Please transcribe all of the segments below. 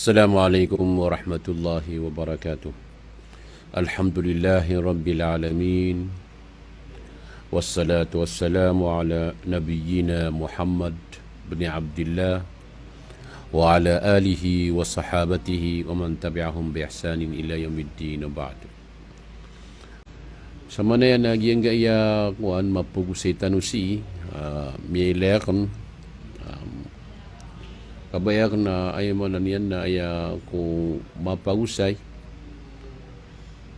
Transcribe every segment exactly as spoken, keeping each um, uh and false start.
السلام عليكم ورحمة الله وبركاته. الحمد لله رب العالمين. والصلاة والسلام على نبينا محمد بن عبد الله وعلى آله وصحابته ومن تبعهم بإحسان إلى يوم الدين وبعد. Samanaya na giyangkaya kowan mapagosay tano sii, ah, miyailay akn, ah, kabaya akn na aya maana niyan na aya ko mapagosay,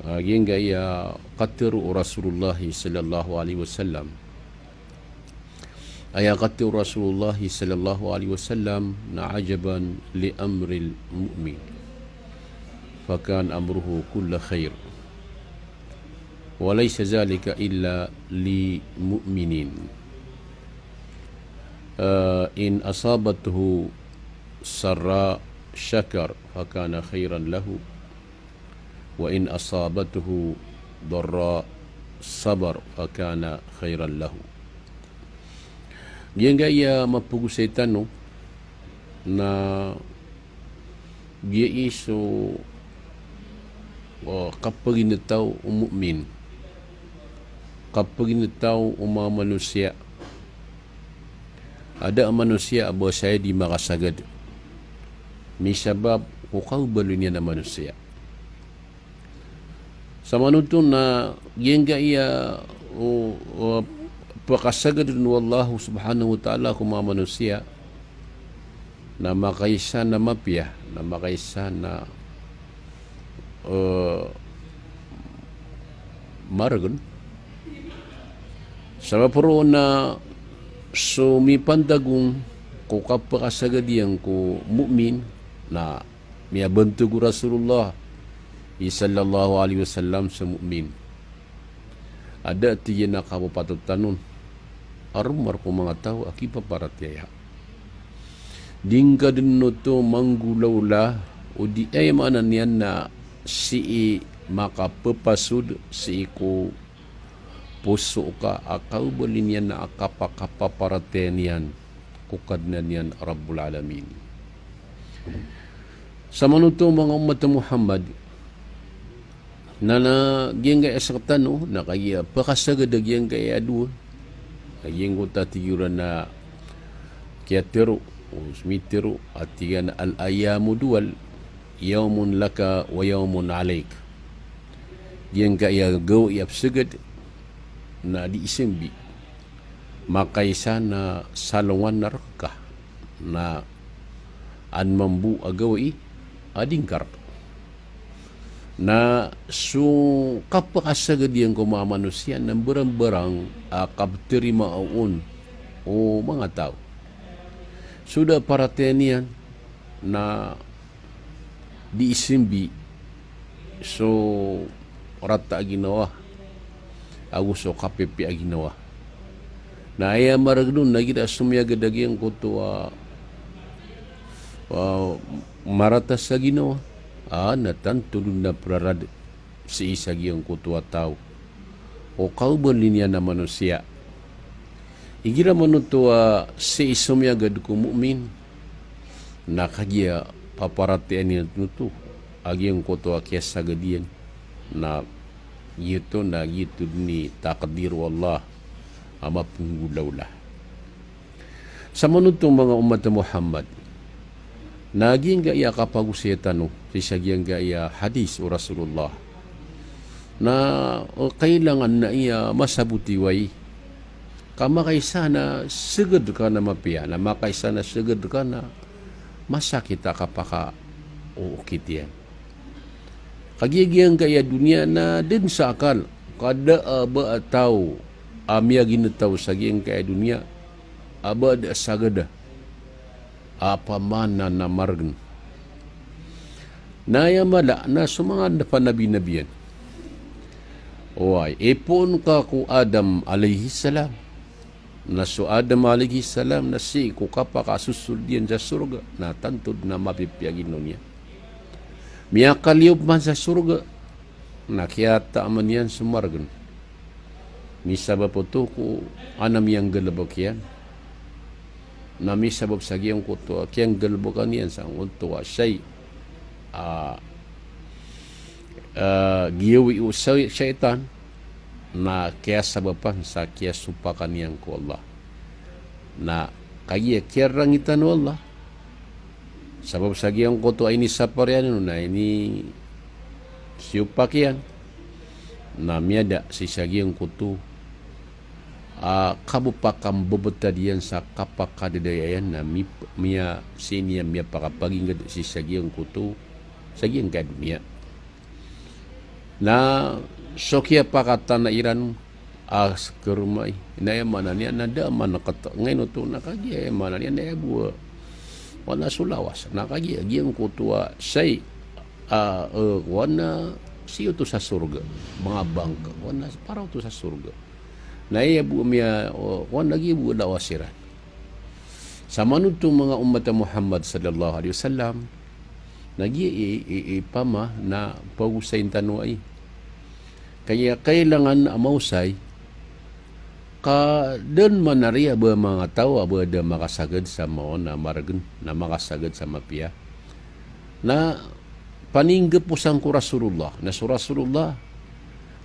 ah, giyangkaya katharo o Rasulullah sallallahu alaihi wasallam. Aya katharo o Rasulullah sallallahu alaihi wasallam na, "Ajaban li amril mu'min, fakan amruhu kulla khair, wa laysa zalika illa li mu'minin. Ah, in asabathu sarra shakar, fakana khairan lahu, wa in asabathu darra sabar, fakana khairan lahu." Giyangkaya mapagosay tano na giyai so, o, kapaginetaw o mu'min, kapaginetaw o manga manosiya. Ada a manosiya a ba saya di makasagad misabap ko kaobaloy niyan a manosiya. Samanoto na giyangkaya o, o, pakasagadn o Allah subhanahu wa ta'ala ko manga manosiya na makaisa na mapiya, na makaisa na, eh, margn. Sabap roo na so mipantag on ko kapakasagad iyan ko mu'min na miyabantog o Rasulullah sallallahu alaihi wasallam so mu'min. Ada, tig iyan, a kapapatotan on a romar ko manga taw a kipaparatiyaya. Di ngka dn oto manggolawla, o di, aya maana niyan na sii makapapasod sii ko poso ka a kaobaloy niyan a kapakapaparatiyaya niyan ko Kadnan iyan a Rabbul Alamin. Samanoto manga ummat a Muhammad, na, na giyangkaya sktano, na kagiya pakasagad a giyangkaya dowa, na giyangkoto a tig iran a kiyatharo, o mitaro, a tig iyan a al-ayyamu duwal, yawmun laka wa yawmun alaik. Giyangkaya gawii a psagad na di isambi. Makaisa na salongan na rka, na an mambo a gawii a di ngka rk. Na so kapakasagad iyan ko manga manosiya na mbarangbarang a kaptarimaa on o manga taw. So da paratiyaya niyan na di isambi so rata a ginawa ago so kapipiya a ginawa. Na aya margn on na igira somiyagad a giyangkoto a, a, marata sa ginawa, a, na tanto dn na prarad sii sa giyangkoto a taw o kaobaloy niyan a manosiya. Igira manoto a sii somiyagad ko mu'min, na kagiya paparatiyayaan iyan oto a giyangkoto a kiyasagad iyan, na giyoto, na giyoto dn i takdir o Allah a maponggolawla. Samanoto manga ummat a Muhammad, na giyangkaya kapagosay tano sii sa giyangkaya hadis o Rasulullah, na, o, kailangan na iya masaboti wai ka makaisa na sagad ka na mapiya, na makaisa na sagad ka na masakit a kapakaokit iyan. Kagiya giyangkaya doniya na da dn sa akal, ka da a ba a taw a miyaginetaw sa giyangkaya doniya a ba da a sagada a pamana na margn. Na aya mala na so manga da panabinabian. Oway, ipoon ka ko Adam alayhis salam. Na so Adam alayhis salam na sii ko kapakasosold iyan sa sorga, na tanto dn a mapipiya a ginawa niyan. Miyakaliyo pman sa sorga, na kiyataaman iyan so margn. Misabap oto ko ana miyanggalbk iyan. Na misabap sa giyangkoto a kiyanggalbkan iyan sangkoto a shay a, a, giyawi o shay-, shaytan, na kiyasabapan sa kiyasopakan iyan ko Allah. Na kagiya kiyarangitan o Allah, sabap sa giyangkoto a inisapar iyan on na inisopak iyan, na miyada sii sa giyangkoto a, kabopak a mbebetad iyan sa kapakadadaya iyan na mip-, miya-, sii niyan miyapakapaginggad sii sa giyangkoto, sa giyangkai a doniya. Na so kiyapakatana iran a sekeromai, na aya maana niyan na da a maneket, ngaino oto na kagiya aya maana niyan na aya bo a, wana so lawas, na kagiya giyangkoto a shay-, a, e, wana sii oto sa sorga, manga bangka, wana para oto sa sorga. Na aya bo miya, o, wan lagi bo lawas iran. Samanoto manga ummat a Muhammad sallallahu alaihi wasallam, na giya i, i, i pama na pagosayin tano ai. Kaya kailangan a maosay, ka den manari a ba manga taw a ba da makasagad sa maona a margen, na makasagad sa mapiya. Na paninggeposan ko Rasulullah, na so Rasulullah,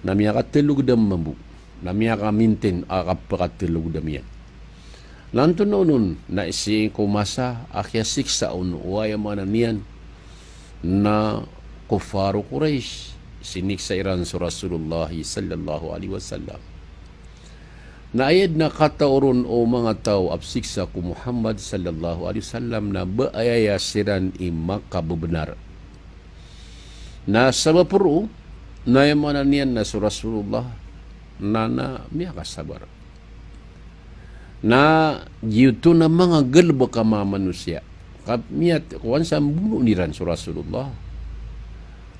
na miyakatelogdam mambo, na miyakamintin a kapakatelogdam iyan. Na antonaa onon, na sii ko masa a kiyasiksa on o aya maana niyan na kuffar o Quraysh, siniksa iran so Rasulullah sallallahu alaihi wasallam. Na aya den a kataw ron o manga taw a pesiksa ko Muhammad sallallahu alaihi wasallam na ba aya siran i makabebenar. Na sabap roo, na aya maana niyan na so Rasulullah, na, na miyakasabar. Na giyoto na manga galebek a manga manosiya. Ka miyat-, kowan sa mbonoon iran so Rasulullah.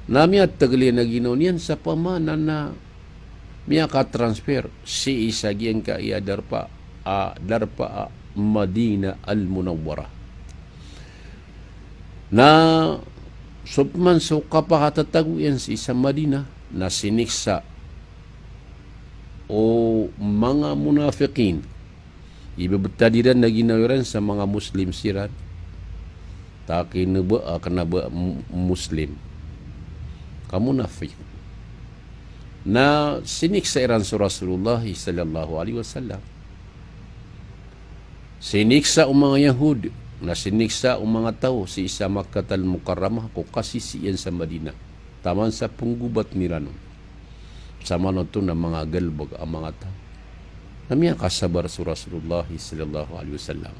Na miyategel iyan a ginawa niyan sa pama na, na miyaka-transfer sii sa giyangkai a darpa, a, darpa a Madinah Al-Munawwarah. Na so peman so kapakatatago iyan sii sa Madinah, na siniksa o manga munafiqin. Ibebetad iran a ginawa iran sa manga Muslim siran. Takineba, a, kena ba m-, Muslim. Ka munafik. Na siniksa iran so Rasulullah sallallahu alaihi wasallam. Siniksa o manga Yahud, na siniksa o manga taw sii sa Makkah Al-Mukarramah ko kasisii iyan sa Madinah. Taman sa penggobat iran on. Samanoto na manga galebek a manga taw. Na miyakasabar so Rasulullah sallallahu alaihi wasallam.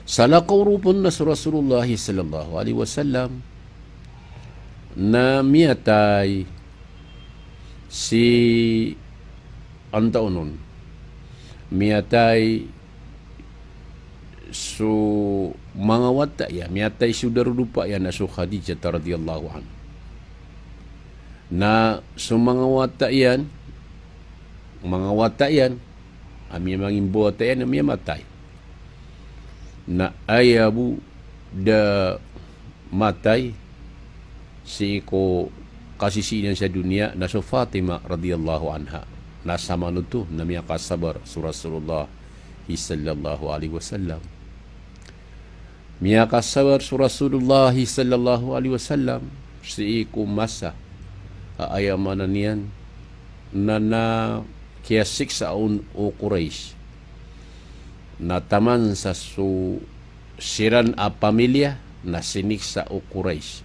Salakaw roo pen na so Rasulullah sallallahu alaihi wasallam na miyatay si, antaa onon, miyatay so manga wata iyan, miyatay so darodopa iyan a so Khadijah radhiyallahu anha. Na so manga wata iyan, manga wata iyan, a miyamangimbawata iyan a miyamatay. Na aya bo da matay sii ko kasisii niyan sa doniya na so Fatima radhiyallahu anha. Na samanoto na miyakasabar so Rasulullah sallallahu alaihi wasallam. Miyakasabar so Rasulullah sallallahu alaihi wasallam sii ko masa a aya maana niyan na, na kiyasiksa on o Quraysh. Na taman sa so siran a pamilya na siniksa o Quraysh.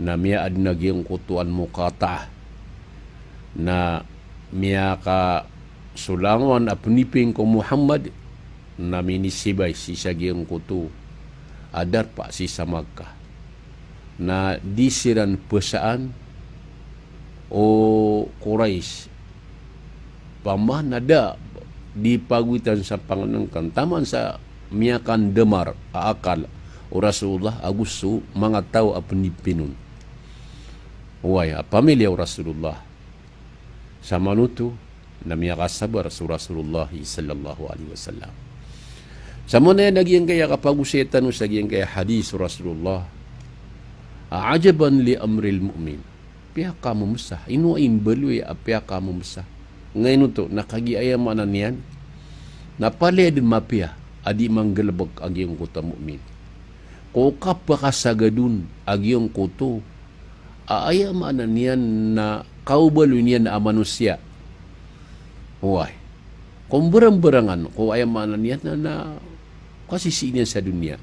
Na miyaadn a giyangkoto a muqata'ah. Na miyakasolangowan a peniping ko Muhammad, na minisibay sii sa giyangkoto a darpa sii sa Makkah. Na di siran pesaan o Quraysh. Pama na da di pagoitan sa pangnngkn, taman sa miyakandamar a akal o Rasulullah ago so manga taw a peniping on. Oway, a pamilya o Rasulullah. Samanoto na miyakasabar so Rasulullah sallallahu alaihi wasallam. Samanaya na giyangkaya kapagosay tano sa giyangkaya hadis o Rasulullah. Ajaban li amril mu'min. Piyakamemesa. Ino i mbaloy a piyakamemesa. Ngaino oto, na kagiya aya maana niyan na palaya dn mapiya a di manggalbk a giyangkoto a mu'min. ko kapakasagadon a giyangkoto a aya maana niyan na kaobaloy niyan a manosiya. Oway. Ko mbarangbarangan ko aya maana niyan na, na kasisii niyan sa doniya.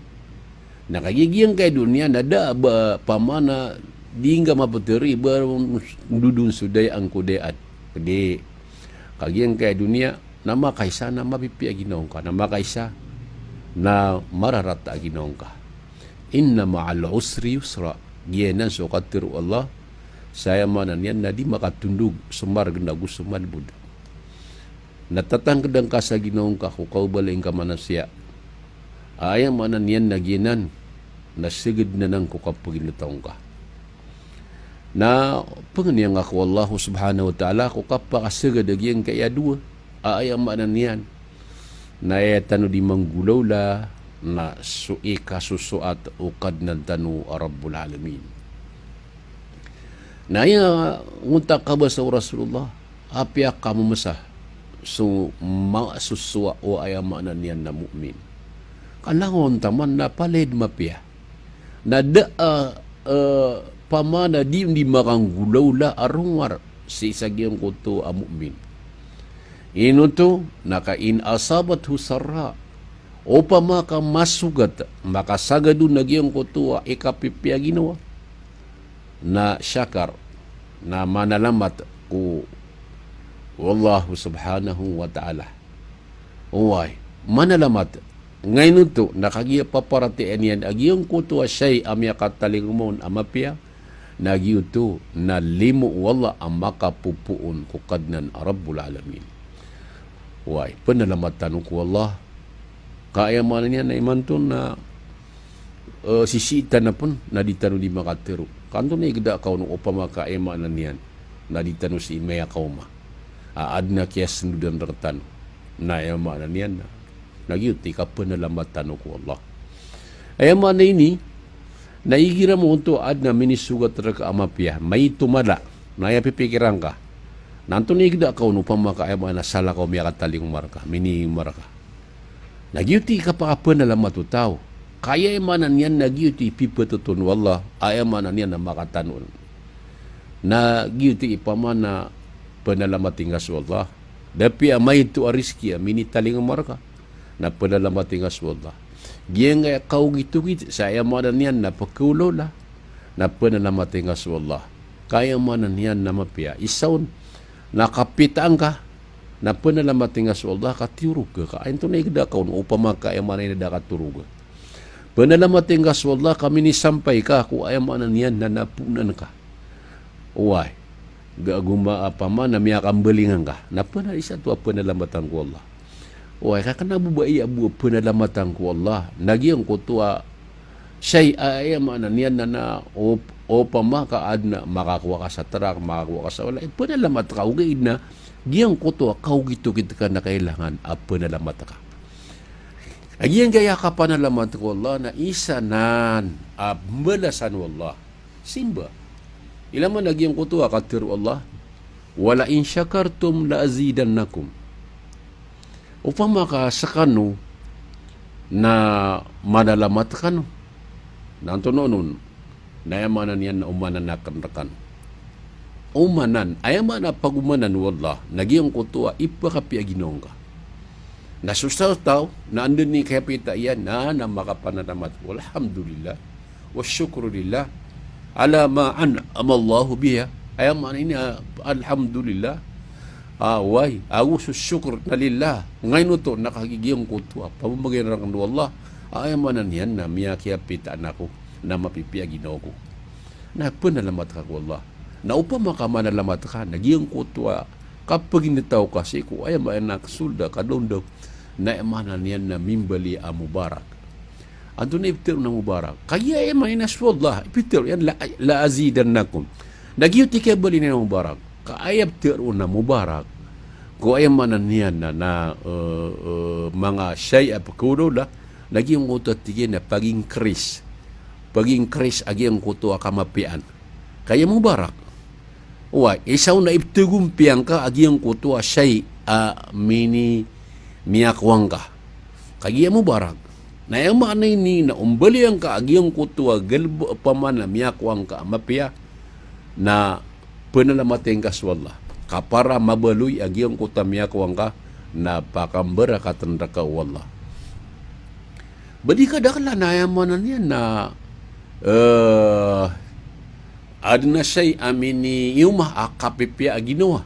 Na kagiya giyangkai a doniya na da a ba pamana di ngka mapteri ba ndodon so daya angko daya ad. Di kagiya giyangkai a doniya na makaisa na mapipiya a ginawa ngka, na makaisa na mararata a ginawa ngka. Inna ma'al usri yusra. Giyanan so katero o Allah, sa aya maana niyan na di makatondog so margn ago so malbod. Na tatangkda ngka sa ginawa ngka ko kaobaloy ngka a manosiya. Aya maana niyan na giyanan na seged anan ko kapaginetaw ngka. Na pangnia ngka ko Allah subhanahu wa ta'ala ko kapakaseged a giyangkai a dowa. Aya maana niyan na aya tano di manggolawla na so ikasosoat o Kadnan tano a Rabbul Alamin. Na aya ngonta kabasa o Rasulullah, apiya ka mamesa so masosoat o aya maana niyan na mu'min. Ka langon taman na palaya di mapiya. Na da a, eh, pamana di, di makanggolawla a rowar sii sa giyangkoto a mu'min. Ino oto, na ka in asabathu sarra. Opama ka masogat, makasagadon a giyangkoto a ikapipiya a ginawa. Na shakar, na manalamat ko Allah subhanahu wa ta'ala. Oway, manalamat. Ngaino oto, na kagiya paparatiyayaan iyan a giyangkoto a shay a miyakatalingoma on a mapiya, na giyoto na limo o Allah a makapopoon ko Kadnan a Rabbul Alamin. Oway, pnalamat tano ko Allah. Ka aya maana niyan na imanto na, eh, sisii tano pn na di tano di makatero. Ka antonaa i gda ka on opama ka aya maana niyan na di tano sii miyakaoma a adn a kiyasndodan rktano. Na aya maana niyan na, na giyoto i kapnalamat tano ko Allah. Aya maana ini, na igira mambo oto a adn a minisogat rka a mapiya, maito mala, na aya pipikiran ka na antonaa i gda ka on opama ka aya maana salakaw miyakatalingoma rka, miningoma rka. Na giyoto i kapakapnalamat o taw. Ka aya maana niyan na giyoto i piptoton o Allah, aya maana niyan na makatano on. Na giyoto i pamana pnalamat ingka so Allah. Da piya maito a rizki a minitalingoma rka, na pnalamat ingka so Allah. Giyangkaya kaogitogit sa aya maana niyan na pkhaolawla, na pnalamat ingka so Allah. Ka aya maana niyan na mapiya. Isa on na kapitaan ka, na pnalamat ingka so Allah ka tiyorog ka. Ka antonaa i gda ka on opama ka aya maana niyan na da ka toroga. Pnalamat ingka so Allah ka minisampay ka ko aya maana niyan na naponan ka. Oway. Ga goma a pamana miyakamblingan ka. Na pna isa oto a pnalamatan ko Allah. Oway, ka kna bo ba aya bo a pnalamatan ko Allah na giyangkoto a shay a aya maana niyan na, na op-, opama ka adn a makakowa ka sa trak, makakowa ka sa wala, eh, pnalamat ka ogaid na giyangkoto a kaogitogit ka na kailangan a pnalamat ka. A giyangkaya kapanalamat ko Allah na isa nan a mbalasan o Allah. Simba. Ilay man a giyangkoto a katero o Allah, "Wala in shakartum la azidannakum." Opama ka skano na manalamat kano, na antonaa onon, na aya maana niyan na omanan akn rkano. Omanan, aya maana pagomanan o Allah, na giyangkoto a ipakapiya a ginawa ngka. Na so isa o taw na anda dn i kiyapita iyan na, na makapanalamat ko, "Alhamdulillah, wa shukru lillah, ala ma an'ama Allahu biya." Aya maana ini, ah, alhamdulillah. Ah, oway, ago so shukr na lillah. Ngaino oto na kagiya giyangkoto a pamamagayan rakn o Allah. Ah, aya maana niyan na miyakiyapitaan ako, na mapipiya a ginawa ko. Na pnalamat ka ko Allah. Na opama ka manalamat ka, na giyangkoto a kapaginetaw ka sii ko aya maana a kasold a kadaondaw, na aya maana niyan na mimbaloy a mubarak. Antonaa i pitharo na mubarak? Kagiya aya maana niyan na so Allah, i pitharo iyan la, la azidannakum. Na giyoto i kiyabaloy niyan a mubarak. Ka aya pitharo na mubarak, ko aya maana niyan na, na, eh, eh, manga shay a pkhaolawla, na giyangkoto a tig iyan na pag-increase. Pag-increase a giyangkoto a kamapiyaan. Ka aya mubarak. Oway, isa on na ipthagompiya ngka a giyangkoto a shay a mini-, miyakowa ngka. Kagiya mubarak. Na aya maana ini na o mbaloy angka a giyangkoto a galebek, opama na miyakowa ngka a mapiya, na penalamatn ka so Allah. Ka para mabaloy a giyangkoto a miyakowa ngka, na pakambarakatn rka o Allah. Ba di kadaklan na aya maana niyan na, eh, adn a shay a miniiyoma a kapipiya a ginawa.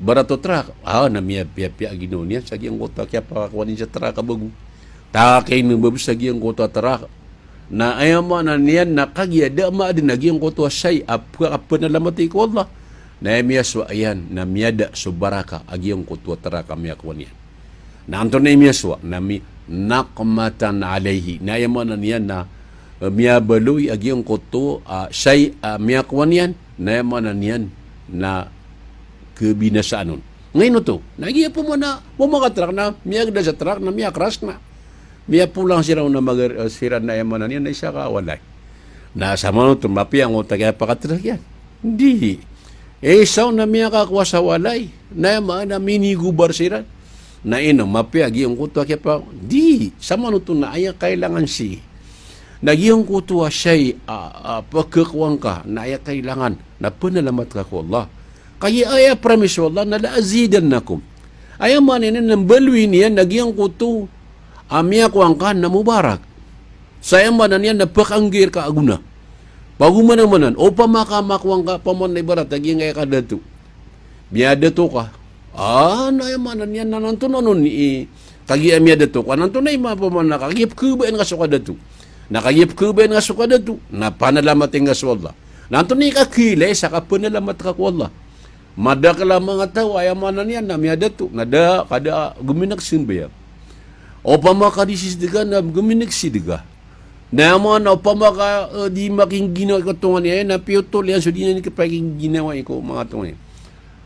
Ibarat o trak, ah, na miyapiyapiya a ginawa niyan sa giyangkoto a kiyapakakowa niyan sa trak a bago. Takay na babes a giyangkoto a trak. Na aya maana niyan na kagiya da maadn a giyangkoto a shay a pka-, a pkapanalamati ko Allah. Na aya miyasowa iyan, na miyada so baraka a giyangkoto a trak a miyakowa niyan. Na antonaa i miyasowa, na mi-, naqmatan alayhi. Na aya maana niyan na, eh, miyabaloy a giyangkoto, ah, shay, ah, miyakowa niyan, na aya maana niyan na khabinasaan on. Ngayon oto, na giya pman a, pman ka trak na, miyagda sa trak na, miyakras na. Miyapolang siran on a magar-, eh, siran na aya maana niyan na isa ka walay. Na samanoto, mapiya ngka o kiyapakatrak iyan. Di. Eh, isa on na miyakakowa sa walay. Na aya maana minigobar siran. Na ino, mapiya giyangkoto a kiyapa-, di. Samanoto na aya kailangan sii na giyangkoto a shay a, a, pkhakowa ngka, na aya kailangan na penalamat ka ko Allah. Kagiya aya promise o Allah na la azidannakum. Aya maana niyan na mbaloy niyan na giyangkoto a miyakowa ngka na mubarak. Sa aya maana niyan na pkanggair ka a gona. Pagomanamanan, opama ka makowa ngka, opama na ibarat a giyangkaya ka dato. Miyadato ka. Ah, na aya maana niyan na antonaa on i, kagiya miyadato ka, na antonaa i mapamana ka, kagiya pkhabayaan ka so kadato. Na kagiya pkhabayaan ka so kadato, na panalamat ingka so Allah. Na antonaa i kakilay sa kapanalamat ka ko Allah. Madakl a manga taw, aya maana niyan na miyadato, na da, ka da gomina ka sambayang. Opama ka di sii sa dega, na gomina ka sii sa dega. Na aya maana opama ka, eh, di makingginawa ko tonganay, na piyotol iyan so di niyan kapakingginawa ko manga tonganay.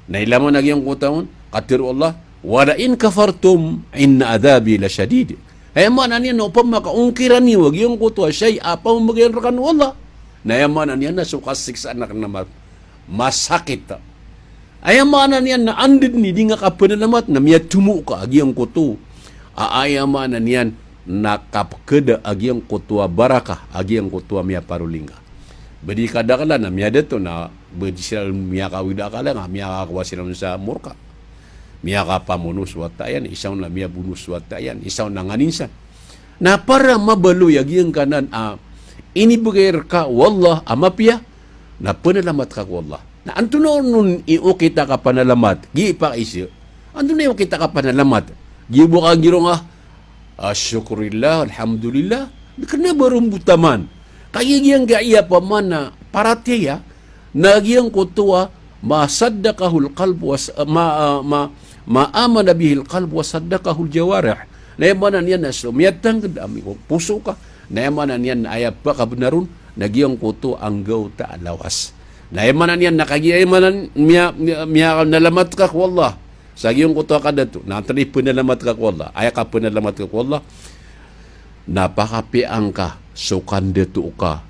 Na ilay man a giyangkoto on, katharo o Allah, "Wa la in kafartum inna adhabi la shadid." Aya maana niyan na opama ka ongkiran iyo a giyangkoto a shay a pamamagayan rkano o Allah. Na aya maana niyan na so kasiksaan akn na ma-, masakit. Aya maana niyan na anda dn i di ngka kapanalamat na miyatomo ka a giyangkoto a, aya maana niyan na kapkhada a giyangkoto a baraka a giyangkoto a miyaparoli ngka. Ba di kadaklan na miyadato na ba di siran miyakawida ka lang, miyakakowa siran sa morka. Miyakapamono so wata iyan, isa on na miyabono so wata iyan, isa on na nganin san. Na para mabaloy a giyangkanan a inibgay rka o Allah a mapiya, na panalamat ka ko Allah. Na antonaa on i okit a kapanalamat, gi pa isa. Antonaa i okit a kapanalamat? Gi bo ka nggironga, ah, shukrillah, alhamdulillah. Kna ba ron bo taman. Kagiya giyangkaya pman a paratiyaya, na giyangkoto a ma saddaqahul qalb was-, ma, ah, ma, ma amana bihil qalb wa saddaqahul jawarih. Na aya maana niyan na so miyatangkd ami ko poso ka. Na aya maana niyan na aya pakabnar on na giyangkoto a nggawta a lawas. Na aya maana niyan na kagiya aya maana niyan miya, miya, miyanalamat ka ko Allah sa giyangkoto a kadato. Na antonaa i panalamat ka ko Allah? Aya kapanalamat ka ko Allah na pakapiya angka so kandato ka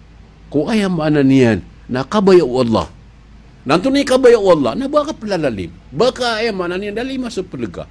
ko aya maana niyan na kabaya o Allah. Na antonaa i kabaya o Allah? Na ba ka plalalim. Ba ka aya maana niyan da lima so plg ka.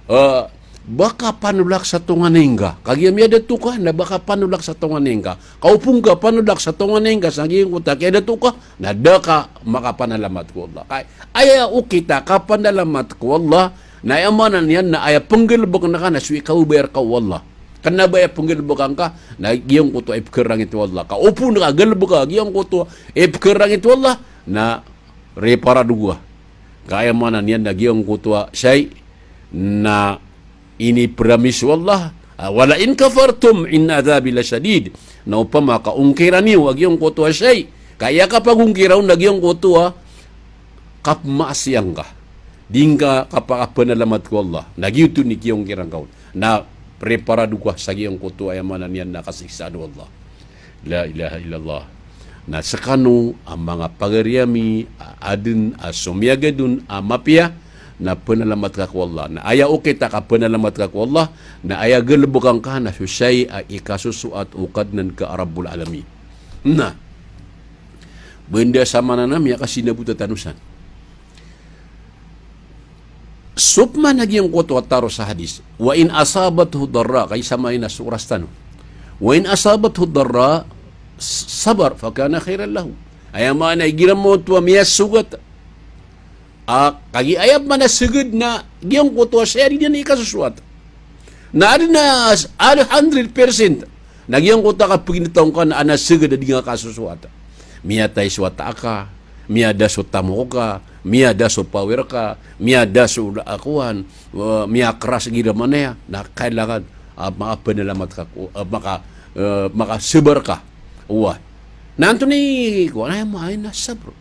Eh, ba ka panolak sa tonganay ngka. Kagiya miyadato ka, na ba ka panolak sa tonganay ngka. Ka opama ka panolak sa tonganay ngka sa giyangkoto a kiyadato ka, na da ka makapanalamat ko Allah. Ka aya okit a kapanalamat ko Allah, na aya maana niyan na aya pnggalbkn ka na so ikabaya rka o Allah. Kna ba aya pnggalbkn ka na giyangkoto a ipkharangit o Allah. Ka opama ka galbka giyangkoto a ipkharangit o Allah, na riparado ka. Ka aya maana niyan na giyangkoto a shay na inipromise o Allah, ah, "Wa la in kafartum inna adhabi la shadid." Na opama ka ongkiran iyo a giyangkoto a shay, ka aya kapagongkira on na giyangkoto a kapmaasiya ngka. Di ngka kapakapanalamat ko Allah. Na giyoto i kiyongkiran ka on. Na riparado ka sa giyangkoto a aya maana niyan na kasiksaan o Allah. La ilaha illallah. Na skano a manga pagari ami a adn a somiyagad on a mapiya, na panalamat ka ko Allah. Na aya okit a kapanalamat ka ko Allah, na aya galbkn ka na so shay a ikasosoat o Kadnan ka a Rabbul Alamin. Na banda sa maana na miyakasinabot a tano san. So pman a giyangkoto a taro sa hadis, "Wa in asabathu darra," kaisa maina so oras tano. "Wa in asabathu darra, s-, sabar, fa kana khairan lahu." Aya maana igira moto a miyasogat a, kagiya aya pman a seged na giyangkoto a saya di niyan ikasosoat. Na aden a s-, a hundred percent na giyangkoto a kapeginetaw ngka na adn a seged a di ngka kasosoat. Miyatay so wata aka, miyada so tamok ka, miyada so power ka, miyada so, a, kowan, eh, miyakeras igira manaya, na kailangan, ah, makapanalamat ka, ah, maka, eh, makasabar ka. Oway. Na antonaa i kowan, aya maana sabr.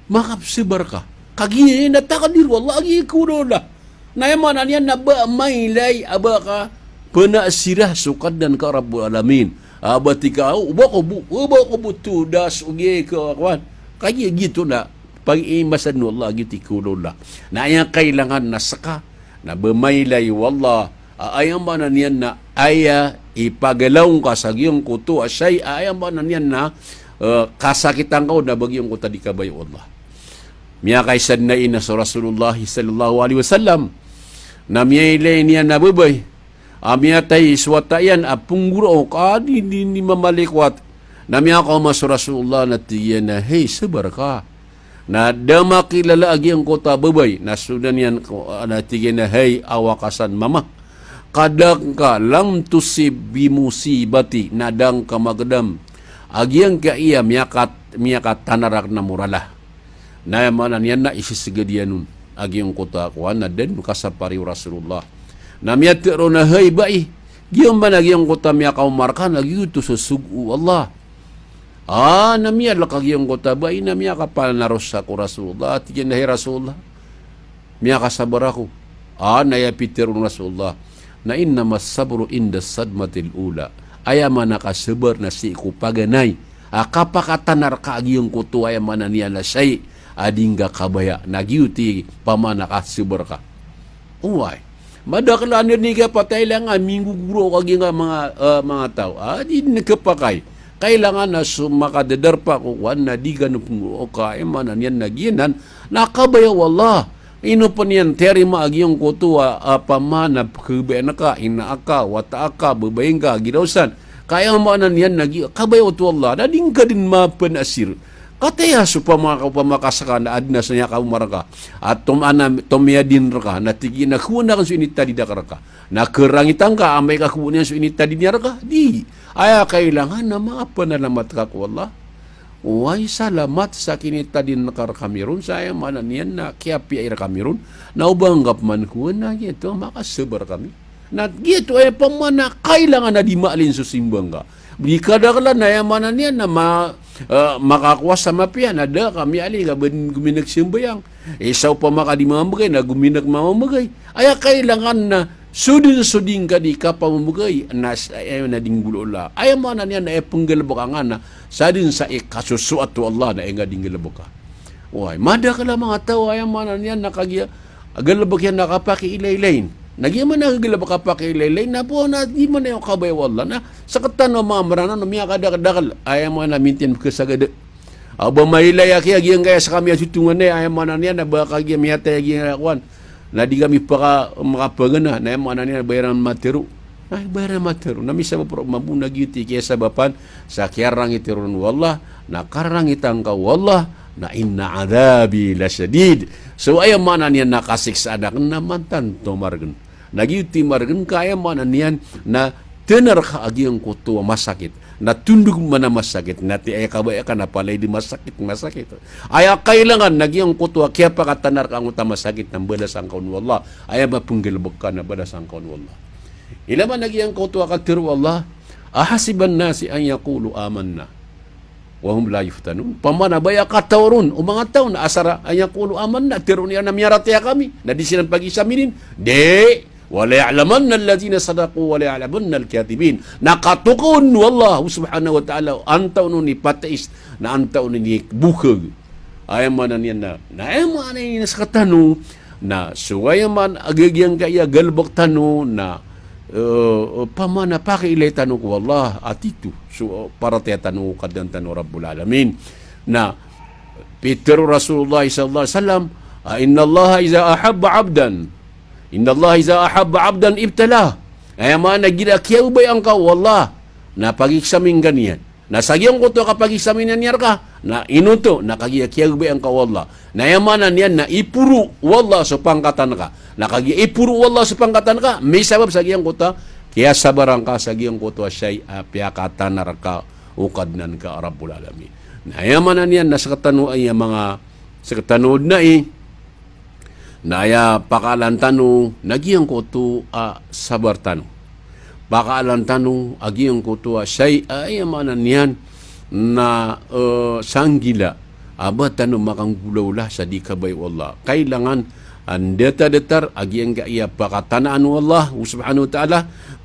Makasabar ka. Kagiya na takdir o Allah a giya i khaolawla. Na aya maana niyan na ba mailay a ba ka panaasira so Kadnan ka Rabbul Alamin. A ba tika, o, o ba ko bo, o ba ko bo todas o giya i ka, kowan. Kagiya giyoto na pag-iimasan o Allah a giyoto i khaolawla. Na aya kailangan na seka na ba mailay o Allah a, aya maana niyan na aya ipagalaw ngka sa giyangkoto a shay a, aya maana niyan na, eh, kasakitan ka on a ba giyangkoto a di kabaya o Allah. Miyakaisa den a ina so Rasulullah sallallahu alaihi wasallam na miyailay niyan a babay a miyatay so wata iyan a pnggorao ka di, di, di mamalikwat. Na miyakaoma so Rasulullah na tig iyan a, "Hay, sabar ka." Na da makilala a giyangkoto a babay, na so da niyan ko, na tig iyan a, "Hay, awa ka san mama. Ka da ngka, lam tusib bi musibati, na da ngka magedam a giyangkaya miyakat-, miyakatanar aken a morala." Na aya maana niyan na isiseged iyan on a giyangkoto a kowan na da den kasapari o Rasulullah. Na miyatero na, "Hay bai, giya man a giyangkoto a miyakaoma reka na giyoto so sogo o Allah." A, na miyalek a giyangkoto a bai na miyakapanarosa ko Rasulullah. Tig iyan a, "Hay Rasulullah, miyakasabar ako." A, na aya pitero o Rasulullah na, "Innamas sabru indas sadmatil ula." Aya maana kasabar na sii ko paganay a kapakatanar ka a giyangkoto, aya maana niyan na shay a di ngka kabaya. Na giyoto i pamana kasabar ka. Oway. Madakel a anda den i kapatay, ilang a minggogorao ka giyangkai a manga, eh, manga taw a di den kapakay. Kailangan na so makadadarpa ko kowan na di kano pnggorao ka, aya maana niyan na giyanan na kabaya o Allah. Ino pen iyan tiyarima a giyangkoto a, a, pamana pkhababayaan ka, ina aka, wata aka, babay ngka, giraw san. Ka aya maana niyan na gi-, kabaya oto o Allah, na di ngka den mapanaasir. Kataya so pama-, pamakasaka na aden a so niyan kaoma reka. A tom-, ana, tomiyadin reka, na tig iyan a khaowa aken so initadid akn reka. Na kharangitan ka amay ka khaowa niyan so initadid iyan reka. Di. Aya kailangan na mapanalamat ka ko Allah. Oway, salamat sa kinitadin ka rekami ron, sa aya maana niyan na kiyapiya i rekami ron. Na o ba ngka pman khaowa na giyoto, makasabar kami. Na giyoto aya pamana kailangan a di maalin so simba ngka. Di kadakelan, aya maana niyan na ma-, eh, makakowa sa mapiya, na da ka miyaling a ba den gominek sambayang. Isa opama ka di mamamegay, na gominek mamamegay. Aya kailangan na so den, so di ngka di kapamamegay, na s-, aya na di nggolawla. Aya maana niyan na aya penggalebeka nga na sa den sa ikasosoat o Allah na aya nga di nggalebeka. Oway, madakel a manga taw, aya maana niyan na kagiya galebek iyan na kapakiilaylayin. Na giya man a galebek a kapakiilaylayin, na bo na di man aya kabaya o Allah. Na sekatano a manga Mranaw na miyakadakeldakel, aya maana mintiyan pkhasagad. A ba mailay a kiya giyangkaya sekami a totonganay, aya maana niyan na ba kagiya miyatay a giyangkaya kowan na di kami paka-, makapagana, na aya maana niyan na ba iran matero. Na ba iran matero. Na misabap roo mambo na giyoto i kiyasabapan sa kiyarangit iron o Allah, na karangitan ka o Allah, na inna adhabi lashadid. So aya maana niyan na kasiksaan aken na mantanto maregen. Na giyoto i maregen ka, aya maana niyan na tenar ka a giyangkoto a masakit. Na tondog man a masakit, na ti aya kabaya ka na palaya di masakit, masakit. Aya kailangan na giyangkoto a kiyapakatanar ka angkoto a masakit na mbalasan ka on o Allah. Aya mapenggalebek ka na balasan ka on o Allah. Ilay man a giyangkoto a katero o Allah, "Ahasiban nasi an yaqulu amanna wa hum la yuftanun." Pamana baya kataw ron o manga taw na asar a an yaqulu amanna, tero iran a miyaratiyaya kami, na di siran pagisaminin. Di. "Wa la ya'lamanna alladhina sadaqu wa la ya'lamanna al-kadhibin." Na katokawan o Allah subhanahu wa ta'ala antaa on i patais, na antaa on i bokeg. Aya maana niyan na, na aya maana niyan na sekatano, na so aya maana a giyangkaya galebek tano na, eh, pamana pakiilay tano ko Allah, a tito so paratiyaya tano ko Kadnan tano Rabbul Alamin. Na pitero o Rasulullah sallallahu alaihi wasallam, a, "Innallaha idha ahabba abdan Innallaha iza ahabba abdan ibtalah. Aya maana igira kiyaobayan ka o Allah, na pagexamin ka niyan. Na sa giyangkoto a kapagexamin iyan rka, na ino oto, na kagiya kiyaobayan ka o Allah. Na aya maana niyan na iporo o Allah so pangkatan ka. Na kagiya iporo o Allah so pangkatan ka, misabap sa giyangkoto a kiyasabaran ka sa giyangkoto a shay a piyakatanar ka o Kadnan ka a Rabbul Alamin. Na aya maana niyan na sktano aya manga, sktano dn ai, na aya pakaalan tano na giyangkoto a sabar tano. Pakaalan tano a giyangkoto a shay a aya maana niyan na, eh, sanggila a ba tano makanggolawla sa di kabaya o Allah. Kailangan a ndata-datar a giyangkaya pakatanaan o Allah subhanahu wa ta'ala,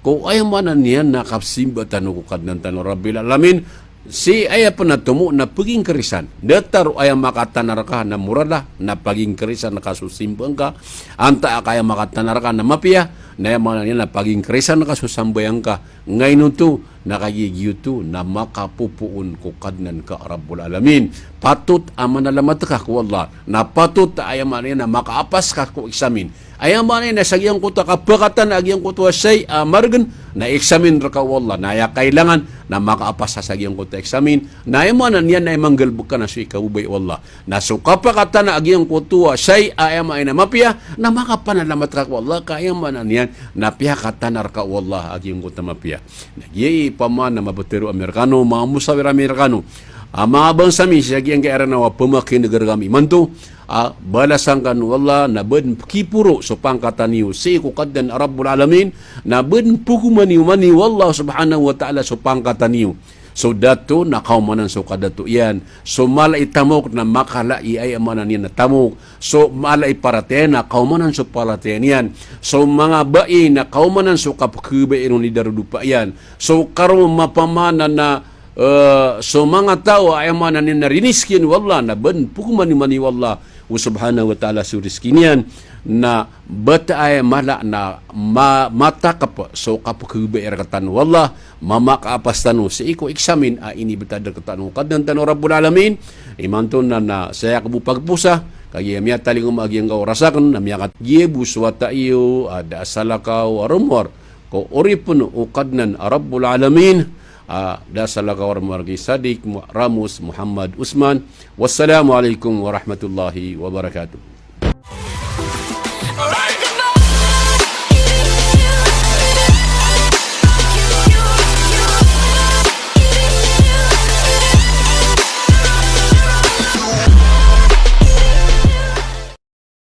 ko aya maana niyan na kapsimba tano ko Kadnan tano Rabbil Alamin, sii aya pn a tomo na pagingkarisan. Datar o aya makatanar ka na morala, na pagingkarisan ka so simba ngka. Antaa ka aya makatanar ka na mapiya, na aya maana niyan na pagingkarisan ka so sambayang ka. Ngaino oto, na kagiya giyoto na makapopoon ko Kadnan ka a Rabbul Alamin. Patot a manalamat ka ko Allah. Na patot a aya maana niyan na makaapas ka ko eksamin. Aya maana niyan na sa giyangkoto a kapakatan a giyangkoto a shay a margn na eksamin rka o Allah. Na aya kailangan na makaapas ka sa giyangkoto a eksamin. Na aya maana niyan na aya manggalbk ka na so ikaobay o Allah. Na so kapakatan a giyangkoto a shay a aya maana niyan na mapiya, na makapanalamat ka ko Allah, ka aya maana niyan na piyakatanar ka o Allah a giyangkoto a mapiya. Na giya i pman a mabtero ami rkano, manga mosawir ami rkano a manga bangsa mi sa giyangkaya ranaw a pmakin'g rkami imanto, a balasan kano o Allah, na ba dn pkiporo so pangkatan iyo sii ko Kadnan a Rabbul Alamin, na ba dn pgoman iyo man o Allah subhanahu wa ta'ala so pangkatan iyo. So dato na kaomanan so kadato iyan. So mala i tamok na makala i aya maana niyan na tamok. So mala i paratiyaya na kaomanan so paratiyaya niyan. So manga bai na kaomanan so kapkhabaya iron i darodopa iyan. So karoma pman na, eh, so manga taw a aya maana niyan na riniskian o Allah, na ba dn pgoman iyo man o Allah o subhanahu wa ta'ala so rizki niyan. Na bata aya mala na ma-, matakp so kapkhabaya rktano o Allah, mamakaapas tano sii ko eksamin a inibtad rktano o Kadnan tano Rabbul Alamin. Imanto na, na saya ko bo pagposa, kagiya miyatalingoma a giyangkoto a oras akn, na miyakat giya bo so wata iyo a da a salakaw a romowar ko oripn o Kadnan a Rabbul Alamin, a da a salakaw a romowar ki Sadiq Mu-, Ramos Muhammad Usman. Wassalamu alaikum warahmatullahi wabarakatuh.